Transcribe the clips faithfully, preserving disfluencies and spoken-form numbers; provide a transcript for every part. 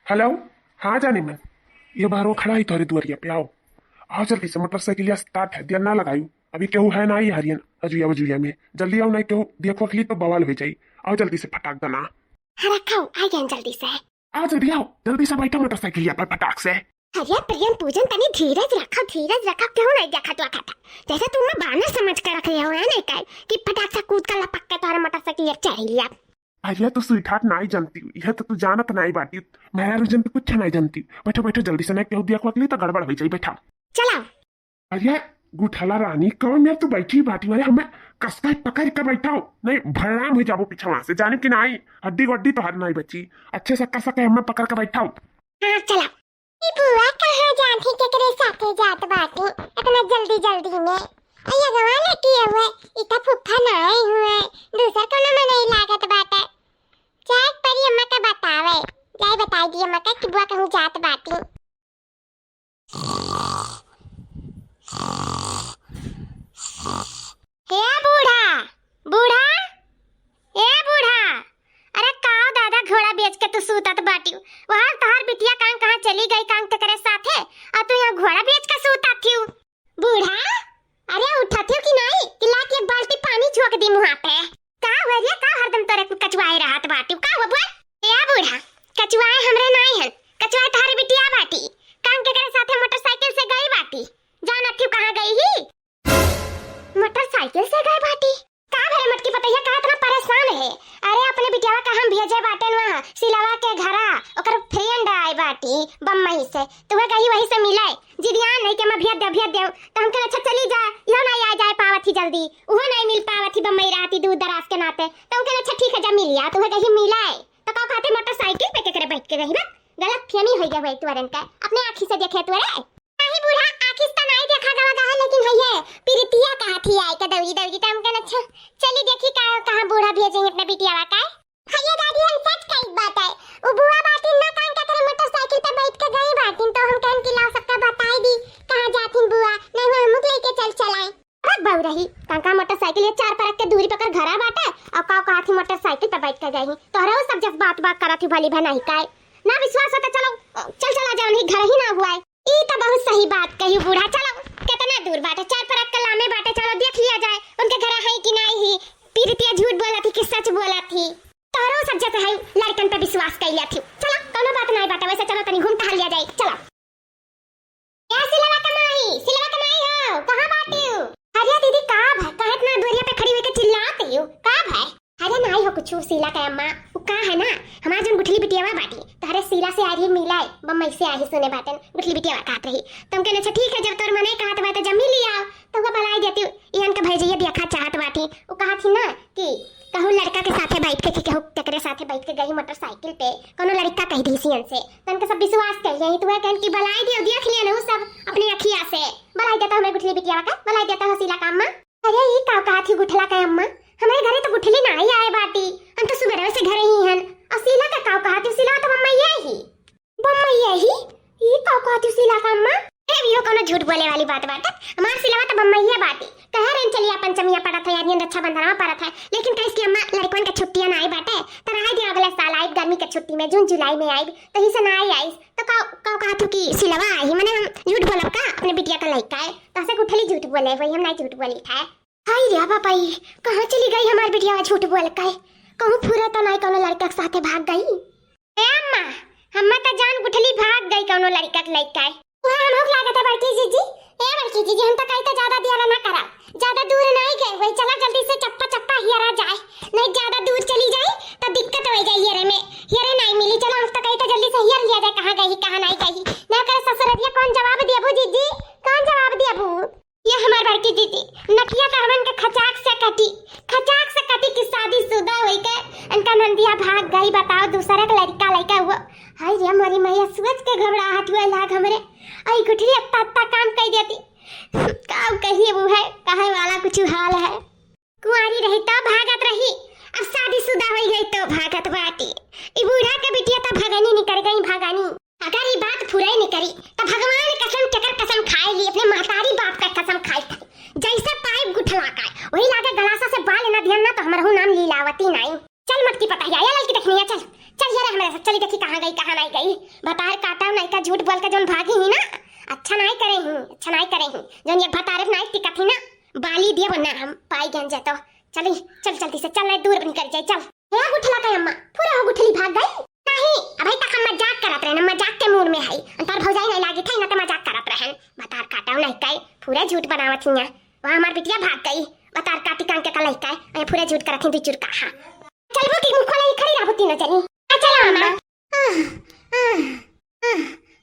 हेलो, हाँ जानी मन, ये बाहर वो खड़ा ही तोहरे दुआरिया पे, आओ, आओ जल्दी से, मोटरसाइकिलिया start है, दिया ना लगायू, अभी केहू है ना ही हरियन अजुया बजुया में, जल्दी आओ, नहीं केहू देखो अखली तो बवाल हो जाई, आओ जल्दी से फटाक देना। हाँ रखो, आ गए जल्दी से। आओ जल्दी आओ, जल्दी से बैठो मोटरसाइकिलिया पर फटाक से। अरे प्रियम पूजन, तनी धीरज रखो, धीरज रखो, केहू नहीं देखा तो खाता, जैसे तुम बानर समझ के रख रहे हो, है नहीं काई कि फटाक से कूद कर लपक के तोहरे मोटरसाइकिल चढ़ लिया। अरे तू स्वीटहार्ट नाई जानती, यह तो तू जानत नाई बाटी। मेहरारू जन तो कुछ नाई जानती। बैठो, बैठो, जल्दी से, नहीं केहू दिया को अगली तो गड़बड़ हो जाई, बैठा। चलाओ। अरे गुठला रानी, कौन में तू बैठी बाटी? अरे हमें कसका पकड़ के बैठाओ, नहीं भरनाम हो जाबो पीछे वहां से, जाने कि नाई, हड्डी वड्डी तो हर नाई बची। अच्छे से कसके हमें पकड़ के बैठाओ। हाँ, चलाओ। ई बुआ कहाँ जात ही, केकरे साथे जात बाटी? इतना जल्दी जल्दी में। अये गवा लेके हुए, ई त फुफ्फा नाई हुए, दूसर कोनो मनई लागत बाटे। जाए परी अम्मा का बतावे, जाए बताई दी अम्मा का कि बुआ कहूँ जात बाटी। हे बूढ़ा, बूढ़ा, ए बूढ़ा, अरे काओ दादा, घोड़ा बेच के तू सूतत बाटियो? वहाँ तोहार बिटिया कांग कहाँ चली गई, कांग तेकरे साथे, और तू यहाँ घोड़ा बेच के सूतत थियो? बूढ़ा, अरे उठत थियो कि नाई, कि लाके एक बाल्टी पानी झोंक दी मुँहा पे। का हुआ रे, का हरदम तोरे कुल कचुआए रहत बाटियो, का हुआ बोल? ए बूढ़ा, कचुआए हमरे नाई हन, कचुआए तोहार बिटिया बाटी, कांग तेकरे साथे मोटरसाइकिल से गई बाटी, जानत थियो कहाँ गई ही? मोटरसाइकिल से गए बाटी? का भरे मटकी पतैया, का इतना परेशान है? अरे अपने बिटियावा का हम भेजे बाटेन वहाँ सिलावा के घरा, ओकर friend आए बाटी बम्बई से, तो वह गई वही से मिले। जिदिया नहीं के मैं भेज दे, भेज दे, तो हमके अच्छा चली जा, यो नहीं आ जाए पावत ही जल्दी, उहो नहीं मिल पावत ही बम्बई रहती दूर दराज के नाते, तो हमके अच्छा ठीक है जब मिल आ, तो वह गई मिले। तो का कहते मोटरसाइकिल पे केकरे बैठ के गई बा? गलत फहमी हो गया हुआ तुअरन का, अपने आँखी से देखे तुअरे। नाही बूढ़ा, आँखी से त नाही देखा गवा गवा, लेकिन है ये पीरितिया कहा थी आई के दौड़ी दौड़ी, त हमके अच्छा चली देखी का कहाँ बूढ़ा भेजे अपने बिटियावा का। है ये दादी, हम सच कही बात है, वो बुआ बाटिन ना कान का तेरे मोटरसाइकिल पे बैठ के गई बाटिन, तो हम कहन कि लाओ सबका बताई दी कहाँ जाथिन बुआ, नहीं वो हमको लेके चल चलाए। अरे बउरही, कांका मोटरसाइकिल ये चार परक के दूरी पकर घरा बाटे, और काव कहा थी मोटरसाइकिल पे बैठ के गई। तोहरा वो सब जस बात बात करा थी भली भनाई काय। ना विश्वास होता चलो, चल चला जाओ, नहीं घर ही ना हुआ है। ई तो बहुत सही बात कही बूढ़ा, चलो कितना दूर बाटे, चार परक के लामे बाटे, चलो देख लिया जाए उनके घर है कि नहीं ही। पीरितिया झूठ बोला थी कि सच बोला थी? तोहरो सब जस है लड़कन पे विश्वास कर लिया थी। चलो कोनो बात नहीं बाटे, वैसे चलो तनी घूम टहल लिया जाए, चलो। ए सिलवा के माई, सिलवा के माई हो, कहाँ बाटियो? अरे दीदी, का भय? काहे इतना दुआरिया पे खड़ी होके चिल्लात हियो? का भय? अरे नाई हो कुछ, शीला के अम्मा, वो का है ना, हमार जौन गुठली बिटियावा बाटी, तहरे शीला से आ रही मिलाए, बम्बई से आ ही सुने बाटन, गुठली बिटियावा कहत रही। तो हमके अच्छा ठीक है, जब तोर मने कहत बा तो जब मिली आओ, तो वो बुलाई देती, इहन के भैजैया देखा चाहत बाटी। वो कहत ही ना कि कहूँ लड़का के साथे बैठ के, कि कहूँ तेकरे साथे बैठ के गई मोटरसाइकिल पे, कोनो लड़का कह दी सियन से, तो उनके सब विश्वास कर लिया। तो वह कहन कि बुलाई दियो, देख लिया ना वो सब अपने अखिया से, बुलाई देता हमें गुठली बिटिया का, बुलाई देता हो शीला का अम्मा। अरे ई का कहा थी गुठला का अम्मा, हमारे घरे तो गुठली ना ही आए बाटी, हम तो सुबह से घरे ही हन। और शीला का का कहा थी, शीला तो बम्बई ही। बम्बई यही? ई का कहती शीला का अम्मा? ए, इहो कोनो झूठ बोले वाली बात बाटे। हमार सिलवा तो बम्बई है बाटी। कह रहे चलिए पंचमिया पड़त है, यार रक्षाबंधनवा पड़त है, लेकिन कहिस कि अम्मा लड़कन के छुट्टियां ना आई बाटे, तो रह दे अगले साल आई गर्मी के छुट्टी में, जून जुलाई में आई, तो ही से ना आई आइस। तो का, का कहत हो कि सिलवा आई, मने हम झूठ बोलब का? अपने बिटिया का लइका है, तो से गुठली झूठ बोले, वही हम नहीं झूठ बोली था। हाय रे बापाई, कहाँ चली गई हमार बिटिया झूठ बोल के? कहूँ फुरा तो नहीं कोनो लड़का के साथे भाग गई? ए अम्मा, हम्मा तो जान गुठली भाग गई कोनो लड़का के लइका। वह हम लोग लागत है बड़की जीजी। ए बड़की जीजी, हम तो कही तो ज्यादा देर ना करा, ज्यादा दूर नहीं गए, वही चला जल्दी से चप्पा चप्पा हियरा जाए, नहीं ज्यादा दूर चली जाए तो दिक्कत हो जाए हियरे में, हियरे नहीं मिली। चलो हम तो कही तो जल्दी से हियर लिया जाए, कहाँ गई कहाँ नहीं गई, ना करे ससुररिया कौन जवाब देबू जीजी, कौन जवाब देबू? ये हमार बड़की दीदी, नकिया तो हमन के खचाक से कटी, खचाक से कटी कि शादीशुदा होई के इनका नंदिया भाग गई। बताओ, दूसरा के लड़का लड़का हुआ। हाय रे मोरी मैया, सोच के घबराहट हुआ लाग हमरे। आई गुठली अत्ता अत्ता काम कई देती। का कहिए वो है, कहे वाला कुछ हाल है। कुंवारी रही तो भागत रही, अब शादीशुदा होई गई तो भागत बाटी। ई बूढ़ा के बिटिया तो भगनी निकल गई, भगनी। अगर ई बात फुराई नहीं करी, तो भगवान कसम केकर कसम खाए ली, अपने महतारी बाप का कसम खाए खाए। जैसे पाइप गुठला का, वही लागे गलासा से बाल ना दिहन ना, तो हमरहू नाम लीलावती नाई। चल मटकी पतहिया, या ललकी देखनिया, चल, चल यार, हमरे साथ चली, देखी कहाँ गई, कहाँ नाहीं गई। भतार काटा नाहीं का झूठ बोल के जौन भागी ही ना, अच्छा नाहीं करे ही, अच्छा नाहीं करे ही। जौन ये भतारे नाहीं टिकत ही ना, बाली दिया वरना हम पाई गन जातो। चली, चल जल्दी से, चल, नाहीं दूर निकल जाए, चल। हे गुठला का अम्मा, पूरा हो गुठली भाग गई? नाहीं, अबही तक हम मजाक करत रहे ना, मजाक के मूड में है। अंतर भौजाई नाहीं लागी था, ना तो मजाक करत रहे। भतार काटा नाहीं का, पूरा झूठ बनावत ही ना। वहाँ हमार बिटिया भाग गई, भतार काटी कान के कलई का, अरे पूरा झूठ करत ही, दू चुरका, हाँ। चलबो कि मुँह खोले ही खड़ी रहबो तीनों जनी? आ, चलो अम्मा। आह, आह, आह,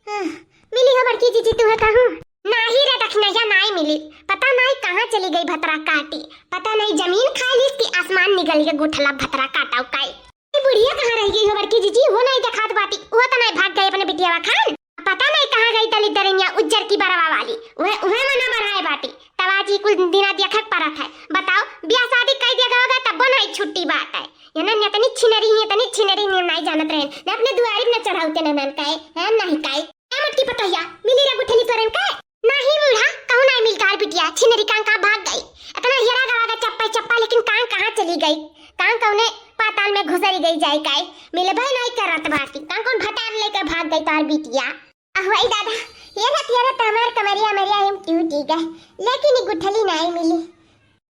आह। मिली हो बड़की जीजी तुहे कहूँ? नाहीं रे दखिनैया, नाहीं मिली। पता नाहीं कहाँ चली गई भतरा काटी। पता नाहीं जमीन खा लीस कि आसमान निगल गए गुठला भतरा काटा काई। ई बुढ़िया कहाँ रह गई हो बड़की जीजी? वो नाहीं देखात बाटी। वो तो नाहीं भाग गई अपने बिटिया खान। पता नाहीं कहाँ गई दलिद्दरिनिया उज्जर की बरवा वाली। वह, वह मना बढ़ाए बाटी। तब आज ई कुल दिना देखक परत है। बताओ, बियाह शादी कई दिया गवा गए तब नाहीं छुट्टी बात है। ये ना इतनी छिनरी ही, इतनी छिनरी नहीं, नाहीं जानत रहे। ना अपने दुआरी में चढ़ाउते ना नान काए, है नाहीं काए। ए मटकी पतोहिया, मिली रे गुठली तोरन के? नाहीं बूढ़ा, कहूँ नाहीं मिल तार बिटिया, छिनरी कान का भाग गई। इतना हियरा गवा गा चप्पा चप्पा, लेकिन कान कहाँ चली गई? कान कौने पाताल में घुसरी गई जाए काए? मिलबे नाहीं करत बाटी, कान कौन भतार लेके भाग गई तार बिटिया? अहो, ए दादा, ये रत, ये रत हमार कमरिया, मरिया हम टूटी गए, लेकिन ई गुठली नाहीं मिली।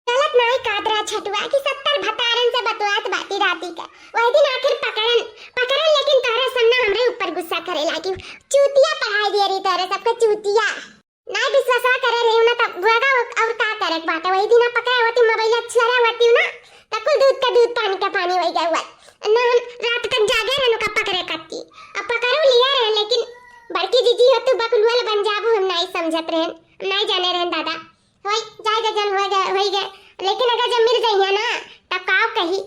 गलत नाहीं कहत रहा छटुआ कि सत्तर भतारन से बतुआत बाटी राती का। वही दिन आखिर पकड़न, पकड़न, लेकिन तोहरे सामने हमरे ऊपर गुस्सा करे लागी। चूतिया पढ़ाई दिए रही तोहरे सबके चूतिया। नाहीं विश्वासा करे रही ना, तब बुआगा और का करे के बाटे। वही दिन पकड़े होती, मोबाइल छुआरा होती ना, तब कुल दूध का दूध, पानी का पानी वही गए हुआ। ना हम रात तक जागे रहन का पकड़े करती। अब पकड़ो लिया रहे, लेकिन बड़की जीजी हो तू बकलुअल बन जाबू, हम नाहीं समझत रहन, नाहीं जाने रहन दादा। होई, जाए दे जन, होई गए, होई गए। लेकिन अगर जब मिल जइहे ना, तब काव कही?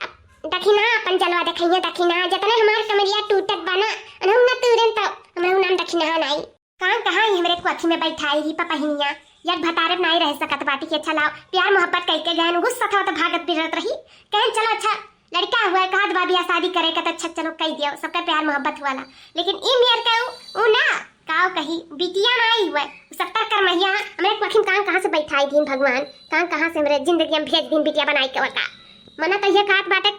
अब दखिना अपन जलवा देखइहे, दखिना, जतने हमार कमरिया टूटत बा ना, अनहु ना तूरन तो हमरहु नाम दखिना नाई। कहाँ, कहाँ ही हमरे कोठी में बैठाई रही पपहिनिया, यक भतारे नाई रह सकत बाटी कि अच्छा लाओ, प्यार मोहब्बत कई के गहन गुस्सा था तो भागत फिरत रही, कहन चलो अच्छा, लड़का हुआ है, कहत बा बियाह शादी करे का, तो अच्छा चलो कई दियो, सबका प्यार मोहब्बत हुआ ला। लेकिन ई मेर का उ, उ ना, काव कही, बिटिया ना आई हुआ है, सत्तर कर महिया, हमरे कोठी में कहाँ, कहाँ से बैठाई दीन भगवान, कहाँ, कहाँ से हमरे जिंदगी में भेज दीन बिटिया बनाई के वका। मना तो ये कहत बाटे,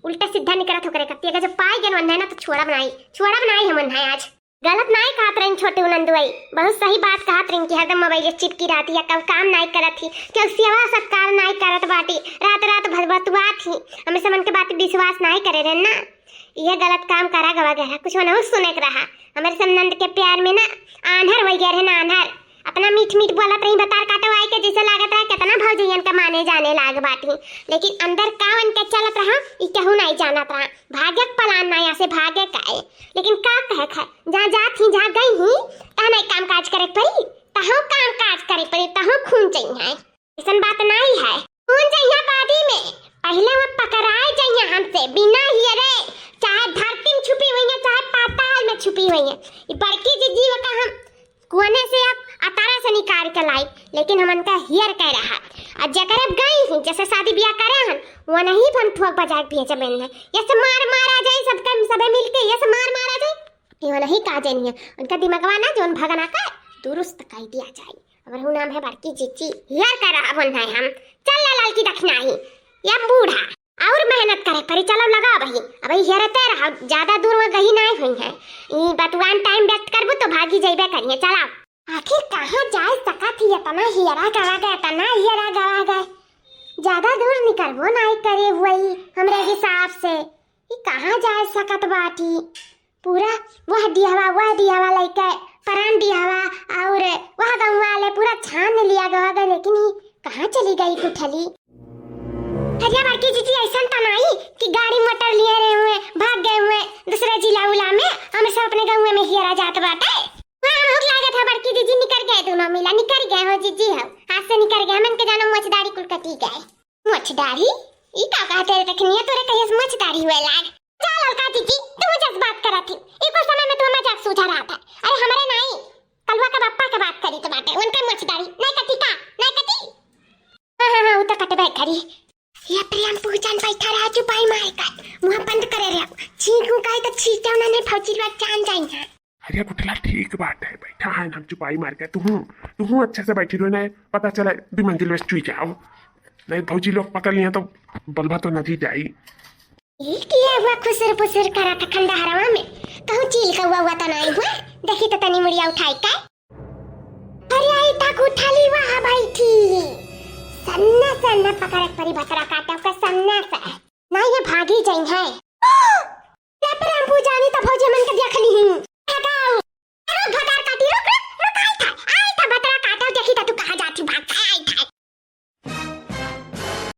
उल्टा सीधा निकलत होकरे कत्ती, अगर जब पाई गन वन्ना ना तो छोड़ा बनाई, छोड़ा बनाई हम वन्ना आज। गलत नाई कहत रही छोटे नंदुआई, बहुत सही बात कहत रही कि हरदम मोबाइल चिपकी रहती है, कब काम नाई करत ही, केहू सेवा सत्कार नाई करत बाटी, रात रात भर बतुआत ही, हमें समन के बात विश्वास नाई करे रहे ना, यह गलत काम करा गवा गया, कुछ वनहु सुने के रहा। हमारे सब नंद के प्यार में ना आन्हर हो गया रहे ना, आन्हर। अपना मीठ मीठ बोलत रही भतार काटो आई के, जैसे लागत रहा कितना भौजैयन का माने जाने लाग बाटी, लेकिन अंदर का उनके चलत रहा ई केहू नाई जानत रहा। भागे के पलान ना यहाँ से भागे का है, लेकिन का कहे खाए, जहाँ जात ही, जहाँ गई ही, तहाँ नाई काम काज करे के पड़ी, तहाँ काम काज करे के पड़ी, तहाँ खून चाहिए। ऐसन बात नाई है, खून चाहिए बादी में, पहले वो पकड़ाए चाहिए हमसे, बिना हियरे, चाहे धरती में छुपी हुई है, चाहे पाताल में छुपी हुई है। ये बड़की जीजी का हम कोने से अब अतारा से निकाल के लाई, लेकिन हम उनका हियर कह रहा। और जकर अब गई ही, जैसे शादी ब्याह करे हन, वो नहीं हम ठोक बजा के भेजबे नहीं। ये से मार मारा जाए, सबके सबे मिलके ये से मार मारा जाए, ये नहीं कहा जाए नहीं। उनका दिमागवा ना जोन भगना का दुरुस्त कर दिया जाए। हमरहु नाम है बड़की जीजी, हियर कह रहा बोल है हम। चल ला ललकी दखिना ही, या बूढ़ा। और मेहनत करे परी, चलो लगा अबही, अबही हेरते रहो, ज्यादा दूर वो गई नाई हुई है। ई बतुआन टाइम व्यक्त करबू तो भागी जइबे करिए, चला। आखिर कहाँ जाए सकत ही, इतना हियरा गवा गए, इतना हियरा गवा गए। ज्यादा दूर निकलबो नाई करे हुई हमरे हिसाब से। ई कहाँ जाए सकत बाटी? पूरा वह दियावा, वह दियावा लइके परान दियावा और वह गाँव वाले पूरा छान लिया गवा गए, लेकिन ई कहाँ चली गई गुठली? अरे बड़की जीजी, ऐसन तो नाई कि गाड़ी मोटर लिए रहे हुए, भाग गए हुए दूसरे जिला उला में, हम सब अपने गाँव में हियरा जात बाटे। वहाँ भूख लागत है बड़की जीजी, निकर गए दोनों मिला, निकर गए हो जीजी हो, हाथ से निकर गए, मन के जानो मोछदारी कुल कटी गए। मोछदारी? ई का कहते रे रखनिया, तोरे कहिए से मोछदारी हुए लाग। जा ललका जीजी, तू जस बात करत ही, एको समय में तू मजाक सूझा रहा था। अरे हमरे नाई, कलुआ का बप्पा के बात करी तो बाटे, उनके मोछदारी नाई कटी का, नाई कटी? हाँ, हाँ, हाँ, वो तो कटबे करी। ये प्रियम पूजन बैठा रहा चुपाई मार कर, मुँह बंद करे रहा। छींकू काई तो छींके उन्होंने फौजी लोग जान जाई हैं। अरे गुठला ठीक बात है, बैठा है ना चुपाई मार के। तू, तू अच्छे से बैठी रहो, नहीं पता चला दो मंजिल में चुई जाओ, नहीं फौजी लोग पकड़ लिया तो बलबा तो नदी जाई। ई किया हुआ खुसुर पुसुर करा था खंडहरवा में? कहूँ चील कौआ हुआ तो नहीं हुआ? देखी तो तनी मुड़िया उठाई का। अरे आई तक उठली, वहाँ बैठी। सन्ना सन्ना पकड़क परी बसरा काटा का सन्ना से। ना ये भागी जाई है। रे प्रेम पूजानी तो भौजी मन के देख ली ही।